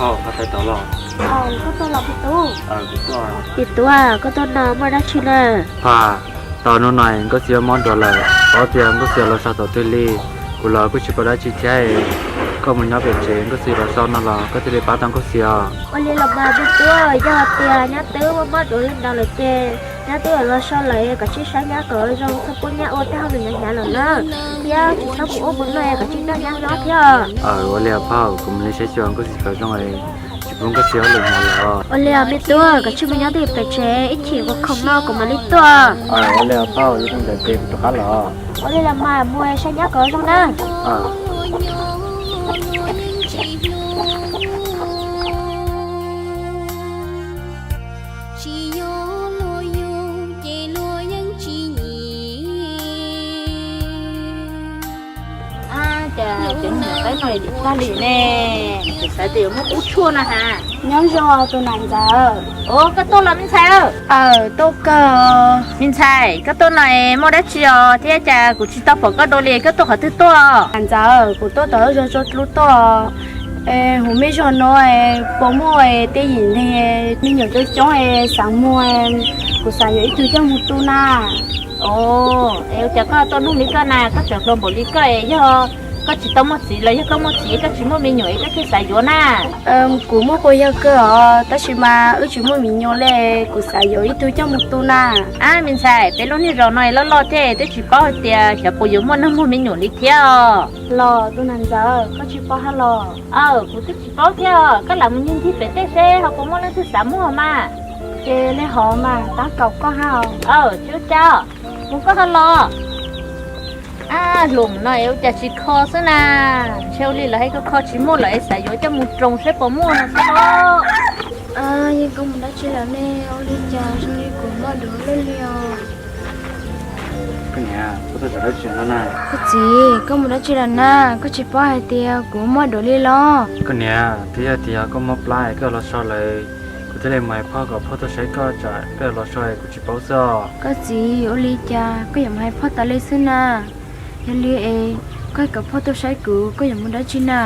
Koj tuaj los, Pis Tub? Pis Tub, koj tuaj no muaj dab tsi na? Pab, tau hnub no Nkauj Xis mob dua lawm, paub tias Nkauj Xis los so thaum twg li, kuv los kuj tsis paub dab tsi thiab. Koj mus nyob pem tsev, Nkauj Xis los so no los koj thiaj li pab tau Nkauj Xis os. Ua li los mas me tub, yog hais tias nyab twb mob dua li ntawd lawm ces nyab twb los so lawm, koj cia li saib nyab kom zoo, txhob pub nyab ua tej hauj lwm hnyav hnyav lawm na, thiab tsis txhob mus ua mus luaj, koj cia li nrog nyab nyob thiab. Ua li os phauj, kuv mam li saib xyuas Nkauj Xis kom zoo, tsis pub Nkauj Xis ua hauj lwm hnyav lawm. Ua li os me tub, koj cia li mus nyob twj ywm pem tsev, ib chim kuv khoom no kuv mam li tuaj. Ua li os phauj, yog li ntawd ces kuv rov qab los. Ua li los mas, mus saib nyab kom zoo na. Cas cov niam qaib no dim tag li ne, kuv xav tias yuav muab kub tshuaj no ha. Nyob zoo tus nam ntxawm. Ua, koj tuaj los me ntxhais? Aw, tuaj kawg. Me ntxhais, koj tuaj no muaj dab tsi os thiab cas kuv tsis tau pom koj dua li, koj tuaj qhov twg tuaj? Nam ntxawm, kuv tuaj tom lub zos Tsua Dlub tuaj. Hauv mej zos no puas muaj tej yim neeg me nyuam coob coob xav muag, kuv xav yuav ib tug coj mus tu na. Ua cas koj tuaj nug li koj na, koj tseem hluas npaum li koj, yog koj tsis tau muaj txiv los yog koj muaj txiv koj tsis muaj me nyuam es koj thiaj xav yuav na? Kuv muaj puas yog kawg os, tab sis mas wb tsis muaj me nyuam li, kuv xav yuav ib tug coj mus tu na. Ab me ntxhais, peb lub niag zos no loj loj thiab twb tsis paub hais tias xyov puas yuav muaj neeg muaj me nyuam li thiab os. Los tus nam ntxawm, koj tsis paub hab los? Aw, kuv twb tsis paub thiab, koj lam mus ncig ncig pem tej seb ho puas muaj leej twg xav muag mas. Ces nej hov mas, tab kaum koj hab. Aw, tsis ua cas, mus koj ho los. Ab, hluas no es ua cas tsis kho xwb na? Ntshe ua li lawv hais kho kho tsis muaj lawm es xav yuav coj mus roos saib puas muaj no xwb os. Yeej koj mus dab tsi lawm ne? Ua li cas zoo li kuv mob duav luaj li os? Koj niam, koj tuaj zov dab tsi no na? Koj txiv, koj mus dab tsi lawm na? Koj tsis paub hais tias kuv mob duav li los? Koj niam, twb yog tias koj mob plab es koj los so lawm, kuv thiaj li mus hais phauj kom phauj tuaj saib koj, tsam koj los so es kuv tsis paub xwb os. Koj txiv, ua li cas koj yuav mus hais phauj tas li xwb na? Yog li es koj hais kom phauj tuaj saib kuv, koj yuav mus dab tsi na?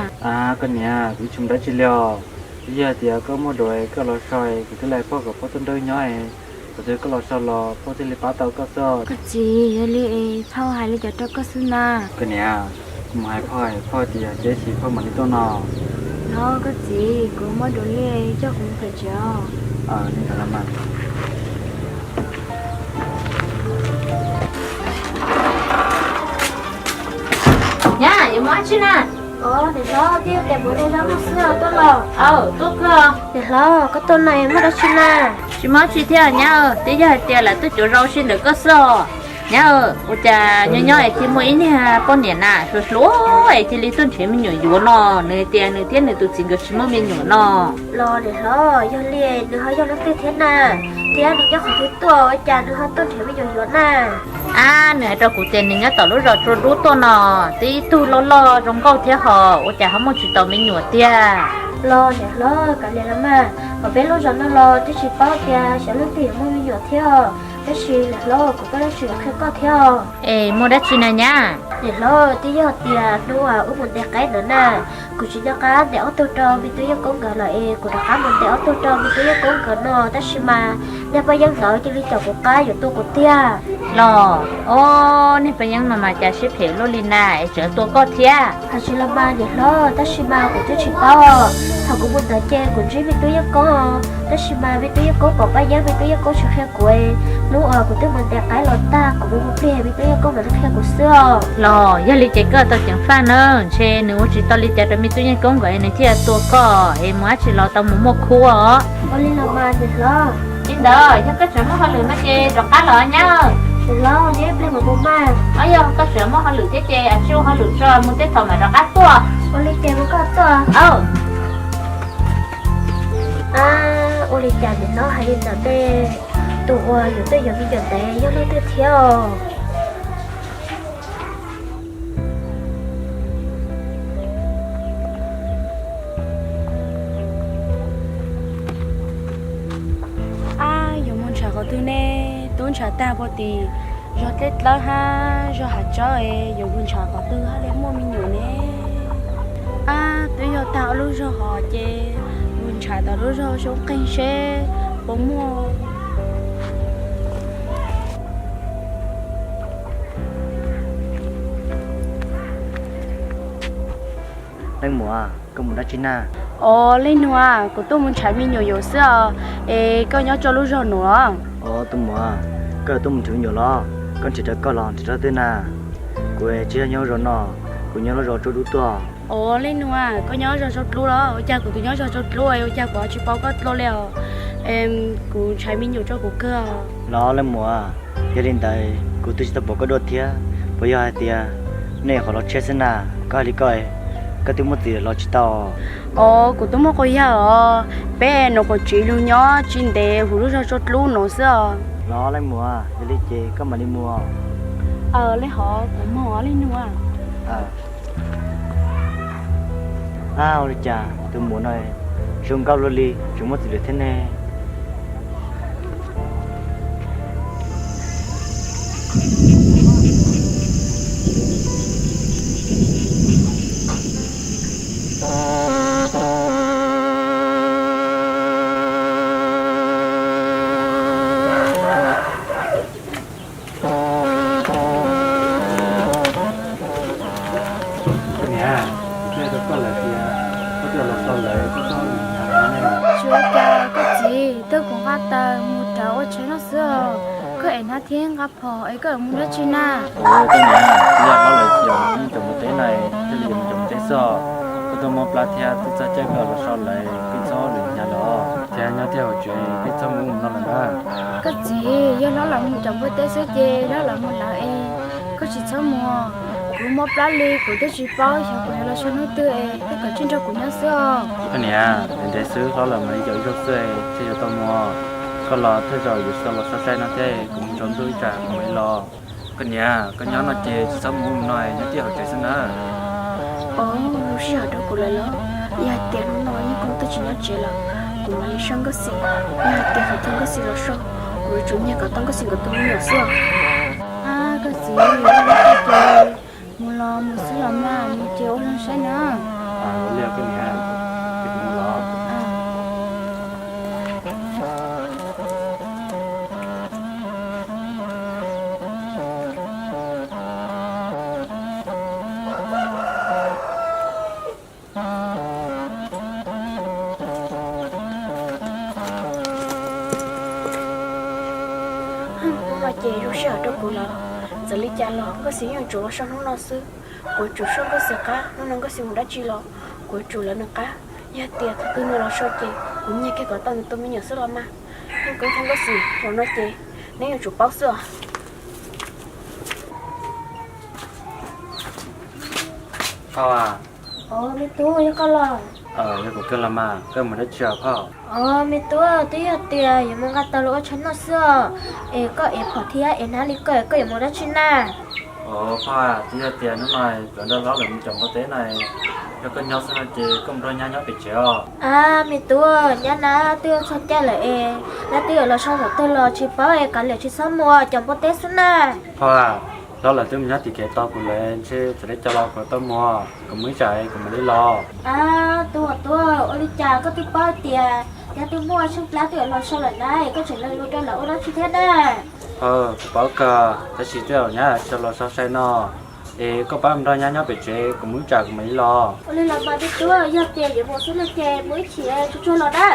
Koj niam, kuv tsis mus dab tsi li os. Twb yog tias koj mob duav es koj los so es kuv thiaj li hais phauj kom phauj tuaj nrog nyob es, thaum twg koj los so los phauj thiaj li pab tau koj xwb. Koj txiv, yog li es phauj hais li cas rau koj xwb na? Koj niam, kuv mus hais phauj, phauj tias teb sis phauj mam li tuaj no. Los koj txiv, kuv mob duav li, coj kuv mus pem tsev os. Li ntawd los mas. Nyab, yuav mus dab tsi na? Niam hlob, twb yog tias mus de zaub noj xwb os, tuaj los? Aw, tuaj kawg. Niam hlob, koj tuaj no muaj dab tsi na? Tsis muaj dab tsi thiab nyab, twb yog hais tias lam tuaj cuav zaub si ntawm koj xwb os. Nyab, ua cas nyob nyob es cia muaj ib niag poj niam na hluas hluas es cia li tuaj nrhiav me nyuam yuav no, nws hais tias nws thiab nws tus txiv nkawd tsis muaj me nyuam no. Los niam hlob, yog li nws ho yog leej twg thiab na? Thiab nws nyob qhov twg tuaj ua cas nws ho tuaj nrhiav me nyuam yuav na? Ab, nws hais rau kuv tias nws nyob tom lub zos Tsua Dub tuaj no, twb ib tug loj loj zoo nkauj thiab ho, ua cas ho muaj tsis tau me nyuam tiag. Los niam hlob, kav liam los mas, hauv peb lub zos no los twb tsis paub tias xyov leej twg yuav muaj me nyuam thiab, tab sis niam hlob, kuv muaj dab tsi yuav qhia koj thiab. Es muaj dab tsi na nyab? Niam hlob, twb yog tias hnub uas wb mus ntes qaib ntawd na, kuv tsis nco qab ntes ob tug rau me tub Yeej Koob nkawd lawm es kuv rov qab mus ntes ob tug rau me tub Yeej Koob nkawd no, tab sis mas niag poj yeeb ntawd cia li caum kuv qab yuav tua kuv tiag. Los, o, niag poj yeeb no mas cas siab phem luaj li na es tseem tua koj thiab. Hais tsis los mas niam hlob, tab sis mas kuv twb tsis paub. Thaum kuv mus ntawd ces kuv ntsib me tub Yeej Koob, tab sis mas me tub Yeej Koob pom poj yeeb, me tub Yeej Koob tsis qhia kuv. Hnub uas kuv twb mus ntes qaib los tag, kuv mus mus plig me tub Yeej Koob mam li qhia kuv xwb os. Los yog li ces koj tau ceev faj na, ntshe nws ua tsis tau li cas rau me tub Yeej Koob nkawd es nws thiaj tua koj, es mus dab tsi los tau mus muaj khub os. Ua li los mas niam hlob. Li ntawd yog koj tseem muaj hauj lwm no ces rov qab los nyab. Niam hlob, nyob ib pliag mam mus mas. Yog koj tseem muaj hauj lwm thiab ces cia ua hauj lwm tso, mus tej thaum mam rov qab tuaj. Ua li ces mus koj tuaj. Ua li cas niam hlob hais li ntawd ne? Tus uas yuav tuaj yuav me nyuam ntawd yog leej twg thiab? Ab, yuav mus ntshav qhov twg ne? Tub ntshav tag puag tim zog dleb dlawb hab zog hav tsawb, yuav mus ntshav qhov twg hab li muaj me nyuam ne? Ab, twb yog tag ob lub zog hov ces Ntshav tom lub zog xyoob qeeg seb puas muaj. Leej muam, koj mus dab tsi na? Os, leej nus, kuv tuaj mus ntshav me nyuam yuav xwb os. Es koj nyob rau lub zog nuav los? Os, tus muam, koj tuaj mus nrhiav me nyuam los? Koj nrhiav rau koj los nrhiav rau twg na? Kuv tsis yog nyob zos no, kuv nyob lub zos Tsua Dlub tuaj. Os, leej nus, koj nyob zos Tsua Dlub los? Ua cas kuv tus nyob zos Tsua Dlub, ua cas kuv tsis paub koj dlua li os? Kuv ntshav me nyuam rau kuv kawg. Los leej muam, yog li ntawd kuv twb tsis tau pom koj dua thiab, puas yog hais tias nej qhov los tshiab xwb na? Koj hais li koj, koj twb muaj txiv lawm los tsis tau? Os, kuv twb muaj quas yawg os, peb nyuam qhuav tsiv lug nyob tsis ntev huv lub zog Tsua Dlub no xwb os. Los leej muam, yog li ces koj mam li mus. Aw, leej hov, kuv mus os leej nus. Ab, ua li cas tus muam no zoo nkauj luaj li, tseem muaj txiv lawm thiab ne? Koj niam, kuv twb hais rau koj lawm tias koj twb los so lawm, koj txhob ua li cas ne. Tsis ua cas koj txiv, twb kuv nqa taws mus rauv ua tsheb noj xwb os. Koj ev hnab thiab nqa phom es koj mus dab tsi na? Koj niam, kuv yog hlob lawm ces kuv mus cov npua teb na, thiaj li yuav mus cov npua teb xwb os. Koj tuaj mob plab thiab twb txog caij koj los so lawm, koj txhob ua li cas los, thiab nyob tej hauv tsev peb txhob mus ub mus no lawm na. Koj txiv, yog hlob los mus cov npua teb xwb ces hlob los mus lawm es koj tsis txhob mus. Kuv mob plab li kuv twb tsis paub xyov kuv yuav los so hnub twg es koj kav tsij nrog kuv nyob xwb os. Koj niam, ntev ntev xwb hlob los mam li caum ib zaug xwb thiaj yuav tau mus. Koj los thawj zaug yuav tsis tau los so sai no thiab, kuv mus tsaus ntuj ib tsam kuv mam li los. Koj niam, koj nyob no ces tsis txhob mus ub mus no, nyob tib hauv tsev xwb na. Os, lub sij hawm rau kuv lawm los? Yog hais tias hnub no Yeej Koob twb tsis nyob tsev lawm, kuv mam li sau Nkauj Xis. Yog hais tias thaum twg Nkauj Xis los so, kuv yuav tsum nyiag kom tau Nkauj Xis nkawd tus me nyuam xwb. Ab, koj txiv, mus los mus xwb los mas, mus ces ua zoo saib na. Ua li koj niam, mus los. Hnub no ces zoo sij hawm rau kuv lawm, txawm li cas los Nkauj Xis yeej yuav tsum los so hnub no xwb. Kuv yuav tsum soj Nkauj Xis qab, hnub no Nkauj Xis mus dab tsi los kuv yuav tsum lawv nws qab. Yog tias thaum twg nws los so ces kuv nyiag kiag kom tau nws tus me nyuam xwb los mas. Yeej Koob thiab Nkauj Xis zaum no ces neb yuav tsum paub xwb os. Phauj, me tub, yog koj los? Yog kuv kawg los mas, koj mus dab tsi os phauj? Os, me tub, twb yog tias yuav mus nqa taws los ua tsheb noj xwb os. Es koj ev phom thiab ev hnab li koj, koj yuav mus dab tsi na? Os phauj, twb yog tias hnub no kuv nrog hlob lawv mus cov npua teb na, yog koj nyob xwb no ces koj mus nrog nyab nyob pem tsev os. Ab, me tub, nyab nab twb yuav txog caij lawm es nyab twb yuav los so thaum twg los tsis paub es kav liam tsis txhob mus, cov npua teb xwb na. Phauj, hlob lawv twb mus nyob tim kev tos kuv lawm, ntshe txawm li cas los kuv tau mus, kuv mus ib tsam kuv mam li los. Ab, tub, tub, ua li cas koj twb paub tias nyab twb muaj tsheej plab twb yuav los so lawm na, koj tseem lees lus rau lawv ua dab tsi thiab na? Phauj, kuv paub kawg, tab sis tej zaum nyab tsis tau los so sai no, es koj pab mus nrog nyab nyob pem tsev, kuv mus ib tsam kuv mam li los. Ua li los mas me tub, yog tias yuav mus xwb no ces mus ib chim tsuag tsuag los na.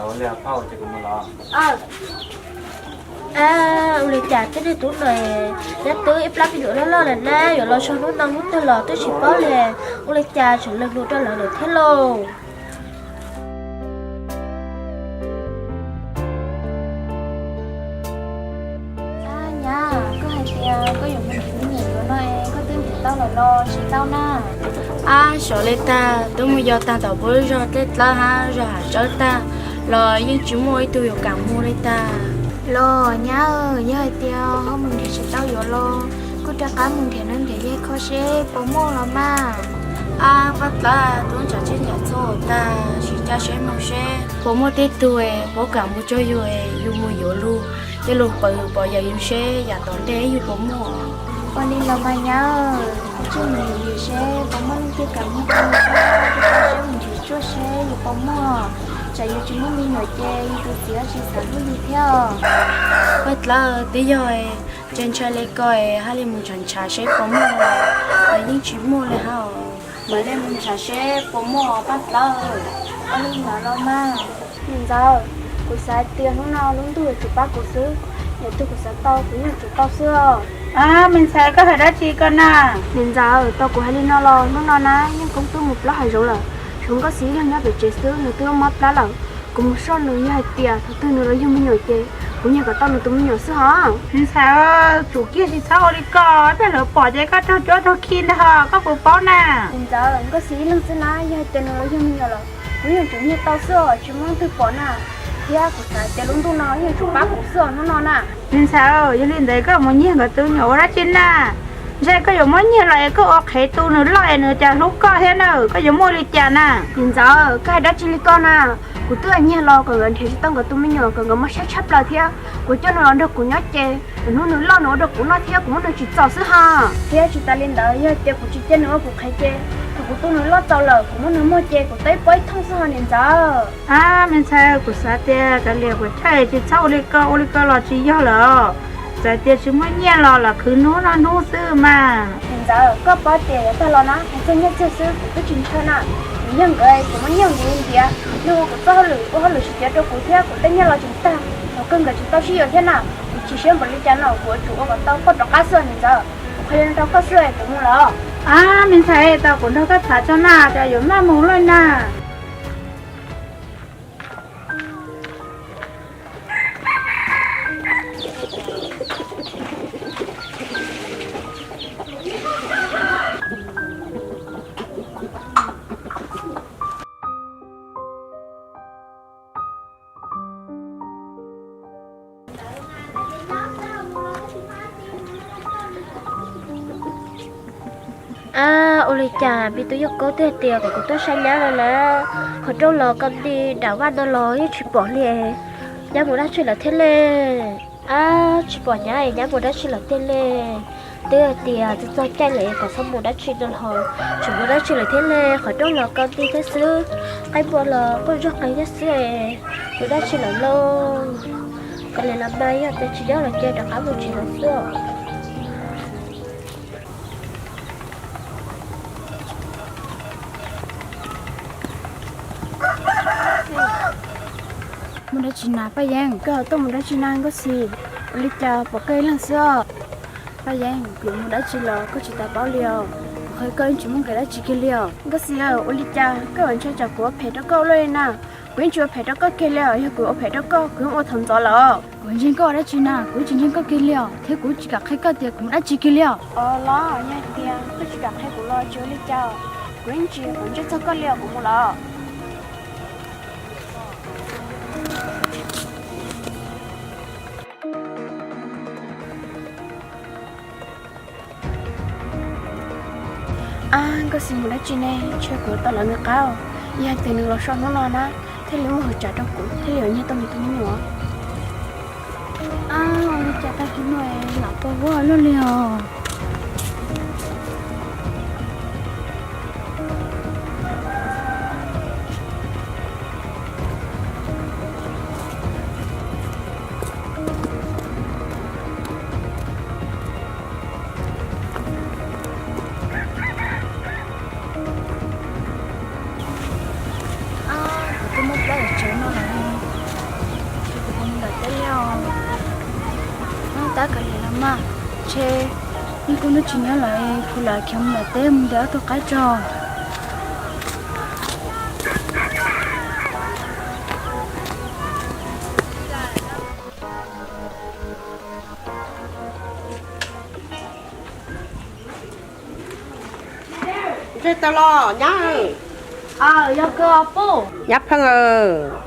Ua li phauj, ces kuv mus los. Ab, ua li cas tej niag tub no, nyab twb ib plab me nyuam loj loj lawm na, yuav los so hnub no hnub twg los twb tsis paub li. Ua li cas tseem lees lus rau lawv lawm thiab lauj? Ab, nyab, koj hais tias koj yuav mus nrhiav me nyuam yuav no es koj twb nrhiav tau lawm los tsis tau na? Ab, xyov li tag, twb mus yos tag tom puab zog dlej dlawb hab zog hav tsawb tag los yeej tsis muaj ib tug yuav kam mus li tag. Los nyab, yog hais tias ho mus nrhiav tsis tau yuav los kuj rov qab mus nrhiav neeb nrhiav yaig kho seb puas muaj los mas. Ab, paj dlawb, tub ntshav tsib ntshav txhua tag, sim ca seb mus seb puas muaj tib tug es puab kam mus cuag yug es yug mus yuav lug, tej lug pawg pom yawm yug seb yav tom ntej yug puas muaj. Ua li los mas nyab, kuv tsij mus yuav yus seb puas muaj leej twg kam mus rau yus, seb mus nrhiav tsuaj seb yus puas muaj. Tsam yus tsis muaj me nyuam ces yus tus txiv tsis xav hlub yus thiab. Paj Dlawb, twb yog ces ntshai li ko, haj li mus ntshav ntshav seb puas muaj, yeej tsis muaj li hab. Mam li mus ntshav seb puas muaj Paj Dlawb. Ua li ntawd los mas. Niam ntxawm, kuv xav tias hnub no lub ntuj yuav tsum pab kuv xwb, yog twg kuv xav tau kuv yeej yuav tsum tau xwb os. Me ntxhais, koj hais dab tsi ko na? Niam ntxawm, tau kuv hais li no los hnub no na Yeej Koob twb mus plob hav zoov lawm, tshuav Nkauj Xis ib leeg nyob pem tsev xwb, nws twb mob plab lawm. Kuv mus soj nws, yog hais tias thaum twg nws los yug me nyuam ces kuv nyiag kom tau nws tus me nyuam xwb hos. Me ntxhais, tsum kiag tsis txhob ua li ko, tej lawv pom ces koj raug cuab raug khi ntag hos, koj puas paub na? Niam ntxawm, Nkauj Xis ib leeg xwb na, yog hais tias nws los yug me nyuam lawm, kuv yeej yuav tsum nyiag tau xwb os, tsis muaj leej twg pom na. Thiab kuv xav tias lub ntuj no yeej yuav tsum pab kuv xwb os hnub no na. Me ntxhais, yog li ntawd koj mus nyiag nkawd tus me nyuam ua dab tsi na? Ntshe koj yuav muab nyiag los es koj ua qhev tu nws loj es nws cas hlub koj thiab na, koj yuav muaj li cas na? Niam ntxawm, koj hais dab tsi li ko na? Kuv twb nyiag los kom nkawd nrhiav tsis tau nkawd tus me nyuam kom nkawd mob siab tshaj plaws thiab. Kuv coj nws los nrog kuv nyob ces hnub nws loj nws ua rau kuv noj thiab kuv muab nws tsim txom xwb hos. Thiab tsis tas li ntawd, yog tias kuv tsis cia nws ua kuv qhev ces thaum kuv tu nws loj txaus lawm kuv muab nws muag ces kuv tau ib pob ib thooj xwb hos niam ntxawm. Me ntxhais, kuv xav tias kav liam puas chawj, tsis txhob ua li ko, ua li ko los tsis yog lawm os. Txawm tias tsis muaj nyiaj los lam khwv hnub noj hnub xwb mas. Niam ntxawm, koj paub tias yav tag los na, hais txog nyiaj txiag xwb kuv twb tsis ntshaw na. Kuv yog nkawd, kuv muaj nyiaj kuv ntiav, nej ua kuv txoj hauj lwm, ua hauj lwm tsis tiav rau kuv thiab kuv tej nyiaj los tseem tag, thaum kawg nkawd tsis tau sib yuav thiab na. Kuv chim siab npaum li cas no kuv yuav tsum ua kom tau koj rov qab xwb niam ntxawm. Kuv qhia li no rau koj xwb, kuv mus lawm. Me ntxhais, tau kuv nrog koj tham tso na, cas yuav maj mus lawm na. Ab, ua li cas me tub Yeej Koob twb hais tias kom kuv tuaj saib nyab no na, qhov rooj los ko nti nram vaj no los yeej tsis pom li. Nyab mus dab tsi lawm thiab ne? Ab, tsis pom nyab, nyab mus dab tsi lawm tiag ne? Twb hais tias txog txog caij lawm kom txhob mus dab tsi no los tseem mus dab tsi lawm thiab ne? Qhov rooj los ko nti thiab xwb, qaib npua los quaj ntsuag qees thiab xwb. Mus dab tsi lawm lauj? Kav liam los mas, yog tias tsis nyob lawm ces rov qab mus tsev lawm xwb. Mus dab tsi na Paj Yeeb? Koj tuaj mus dab tsi na Nkauj Xis? Ua li cas pom koj ib leeg xwb os? Paj Yeeb, kuv yuav mus dab tsi los koj tsis tas paub li os. Kuv qhia koj yeej tsis muaj nqis dab tsi kiag li os. Nkauj Xis, ua li cas koj yuav ntshai tsam kuv ua phem rau koj ua luaj li na? Kuv yeej tsis ua phem rau koj kiag li os. Yog kuv ua phem rau koj kuv yeej ua thaum ntxov lawm. Kuv ntseeg koj ua dab tsi na? Kuv yeej tsis ntseeg koj kiag li os, thiab kuv yeej tsis kam qhia koj tias kuv mus dab tsi kiag li os. Os los, yog hais tias koj tsis kam qhia kuv los tsis ua li cas, kuv yeej tsis quav ntsej txog koj li os, kuv mus lawm. Ab, Nkauj Xis mus dab tsi ne? Ntshe kuv tau lawv nws qab. Yog hais tias nws los so hnub no na, thiaj li muaj hwv tsam rau kuv, thiaj li yuav nyiag tau nws tus me nyuam. Ab, ua li cas tag kis no lam pos huab luaj li os. Kuv twb muab plab lawm tsev no lawm, ces kuv mus ntawm teb li os. Tab kav liam los mas, ntshe Yeej Koob twb tsis nyob lawm, kuv lam khiav mus ntawm teb mus ntes ob tug qaib tso. Ntseg tau los nyab? Yog kawg os puj. Nyab Pheej,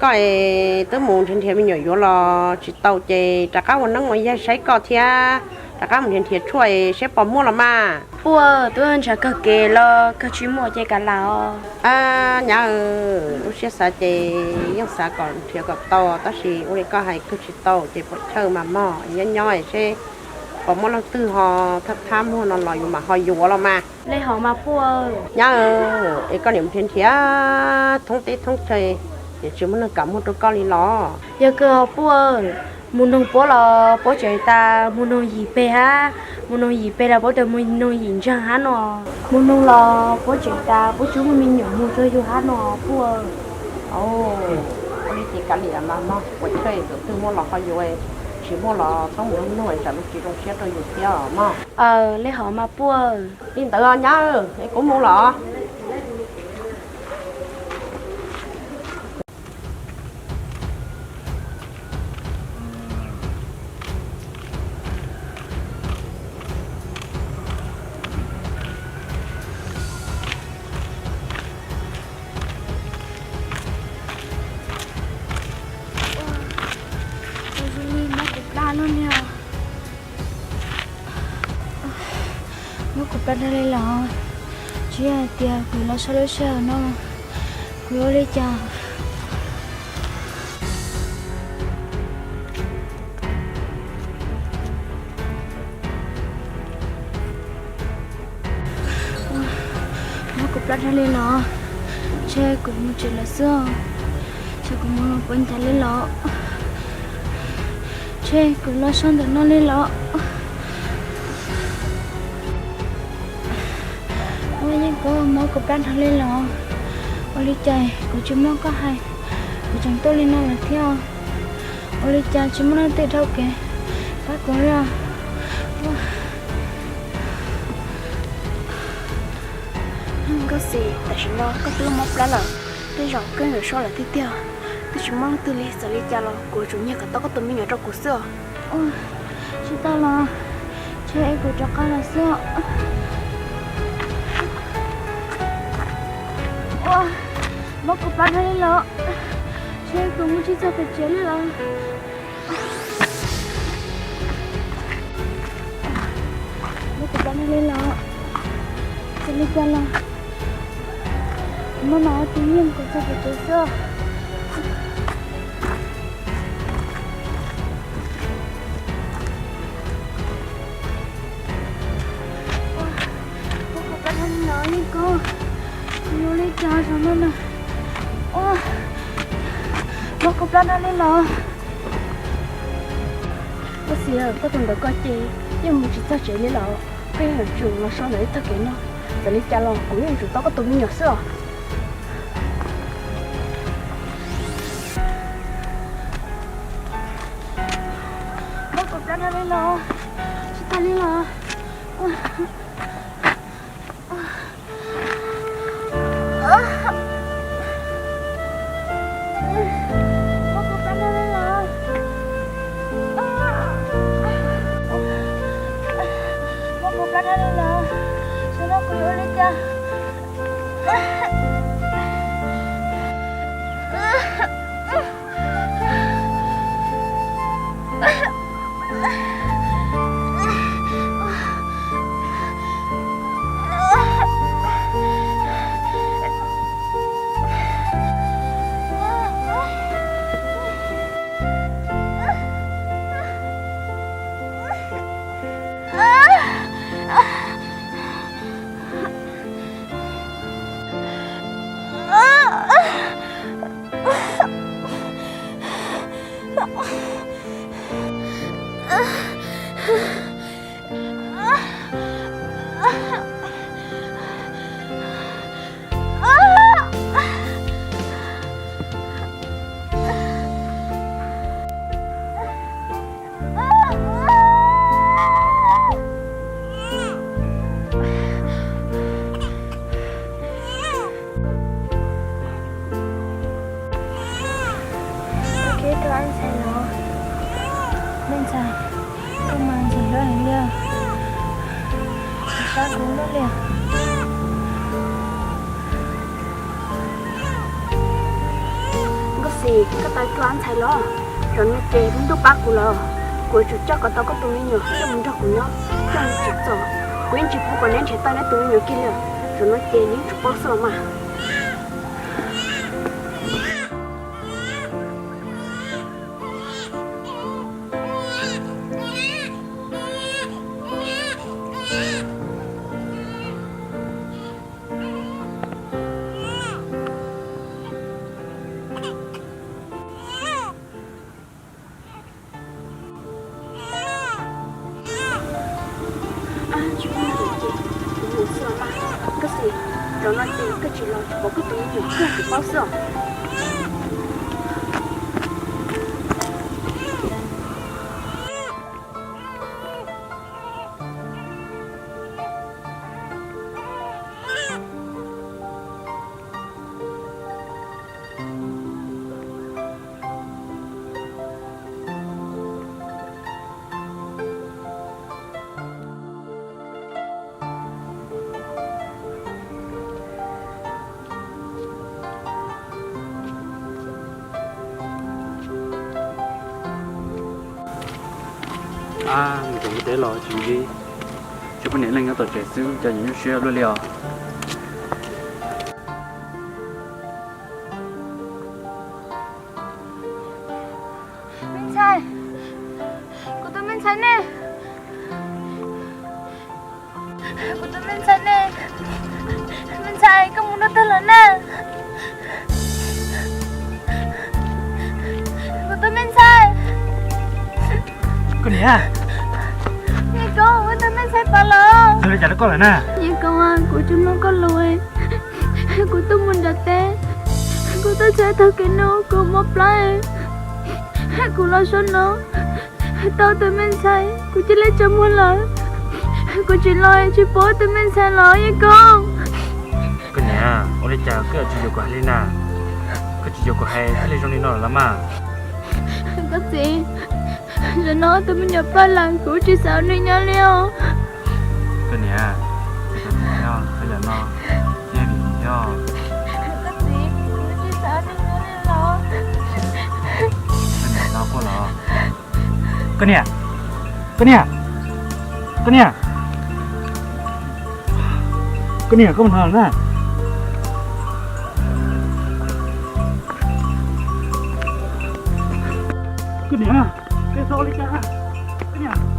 koj es twb mus nrhiav nrhiav me nyuam yuav los tsis tau ces rov qab ua neeb ua yaig saib koj thiab, rov qab mus nrhiav nrhiav tshuaj es saib puas muaj los mas. Puj, twb ntshav kawg kev los kawg tsis muaj ces kav liam os. Nyab, lub siab xav ces yeej xav kom nrhiav kom tau tab sis ua li koj hais kawg tsis tau ces puas chawj mas mog, nyob nyob seb puas muaj leej twg ho thab thab muag no los yus mam ho yuav los mas. Li hos mas puj. Nyab, es koj niam mus nrhiav nrhiav thoob teb thoob chaw, Ces tsis muaj neeg kam muag rau koj li los? Yog kawg os puab, mus noog puab los puab tseem tas mus noog yim peg hab, mus noog yim peg los puab tas mus noog yim ntsaag hab no. Mus noog los puab tseem tas puab tsis muaj me nyuam mus rau yug hab no puab. Ua li ces kav liam mas mog, ua tshaj tus twg muaj los ho yuav, tsis muaj los txhob mus noog tsam lub tsis zoo siab rau yus thiab mog. Aws, li hov mas puab. Li ntawd nyab, es kuv mus los. Ua zoo li mob kuv plab lub niag. Mob kuv plab dhau li los, tsis yog hais tias kuv los so lub sij hawm no, kuv ua li cas? Mob kuv plab dhau li los, ntshe kuv mus tsev lawm xwb. Ntshe kuv mus puas ncav li los, ntshe kuv los so ntawm no li los. Ua yeej kub, mob kuv plab dhau li los, ua li cas kuv tsis mloog koj hais, kuv tseem tuaj li no lawm thiab. Ua li cas tsis muaj leej twg dhau kev pab kuv li os? Nkauj Xis, tam sim no koj twb mob plab lawm, tej zaum koj yuav so lawm tiag tiag. Twb tsis muaj leej twg li, txawm li cas los kuv yuav tsum nyiag kom tau koj tus me nyuam rau kuv xwb os. Tsis tau los, ntshe kuv rov qab los xwb. Ua, mob kuv plab dhau li los, ntshe kuv mus tsis txog pem tsev li los. Mob kuv plab dhau li los, txawm li cas los kuv muab no ua tus nyiag kuv txog pem tsev xwb. Ua, mob kuv plab dhau li los yeej kub, kuv yuav ua li cas zaum no na. Ua, mob kuv plab dhau li los. Nkauj Xis, koj tus ntawd koj ces yeej mus tsis txog tsev li los, koj yeej yuav tsum los so ntawm ib tog kev no. Txawm li cas los kuv yeej yuav tsum tau koj tus me nyuam xwb os. Mob kuv plab dhau li los, tsis tau li los. Mob kuv plab dhau li los, mob kuv plab dhau li los, xyov no kuv yuav ua li cas. Ua ke tub ntxhais los, me ntxhais, koj mas ntxim hlub heev li, sab kuv lub liam. Nkauj Xis, koj tau tub ntxhais los, zaum no ces lub ntuj pab kuv lawm, kuv yuav tsum coj kom tau koj tus me nyuam coj mus nrog kuv nyob, coj mus tsim txom, kuv yeej tsis pub kom neb nrhiav tau neb tus me nyuam kiag li. Zaum no ces neb yuav tsum paub xwb los mas. Tsis muaj nyiaj ces kuv mus xwb mas. Koj Xis, zaum no ces koj tsis los tsis pom koj tus me nyuam koj tsis paub xwb os. Ab, mus tom mus teb los tsis ntsib, tsis pom niam leej nyob tom tsev xwb, cas nyuaj siab luaj li os. Me ntxhais, kuv tus me ntxhais ne? Kuv tus me ntxhais ne? Me ntxhais, koj mus dua twg lawm na? Kuv tus me ntxhais. Koj niam. Yawg Koob, wb tus me ntxhais pom lawm. Yawg Koob, kuv tsis mloog koj lus. Kuv tuaj mus nram teb, kuv tuaj txog taug kev no kuv mob plab, kuv los so no tau tus me ntxhais, kuv cia li tsaug muag lawm. Kuv tsis los tsis pom tus me ntxhais los Yawg Koob. Koj niam, ua li cas koj yuav tsis yuav kuv hais li na? Koj tsis yuav kuv hais thiaj li zoo li no los mas. Koj txiv, zaum no tus me nyuam ploj lawm kuv tsis xav ua neej nyob li os. Koj niam, koj niam, yog no, yog vim yog. Koj txiv, kuv tsis xav ua neej nyob li los. Koj niam, koj niam, koj niam, koj niam, koj mus no na. Koj niam, koj txhob ua li cas, koj niam.